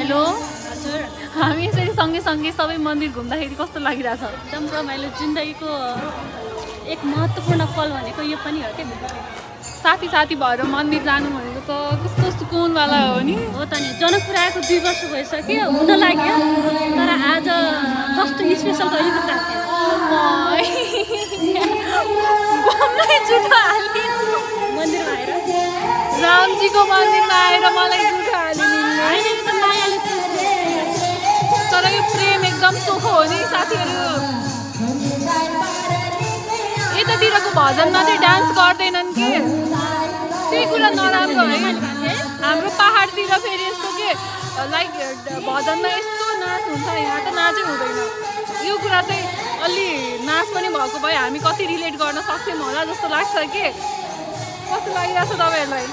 रमाइलो हजुर हामी यसरी सँगै सबै मन्दिर घुम्दाखेरि कस्तो लागिरहेछ एकदम रमाइलो जिन्दगीको एक महत्त्वपूर्ण पल भनेको यो पनि हो क्या साथी भएर मन्दिर जानु भनेको त कस्तो सुकुनवाला हो नि हो त नि जनकपुर आएको 2 वर्ष भइसक्यो हुन लाग्यो तर आज जस्तो स्पेसल कहिले पनि मन्दिरमा आएर रामजीको मन्दिरमा आएर मलाई जुठो हालिदिनु तर यो प्रेम एकदम चोखो हो नि साथीहरू यतातिरको भजनमा चाहिँ डान्स गर्दैनन् कि त्यही कुरा नराम्रो है हाम्रो पहाडतिर फेरि यस्तो के लाइक भजनमा यस्तो नाच हुन्छ यहाँ त नाचै हुँदैन यो कुरा चाहिँ अलि नाच पनि भएको भए हामी कति रिलेट गर्न सक्थ्यौँ होला जस्तो लाग्छ कि कस्तो लागिरहेको छ तपाईँहरूलाई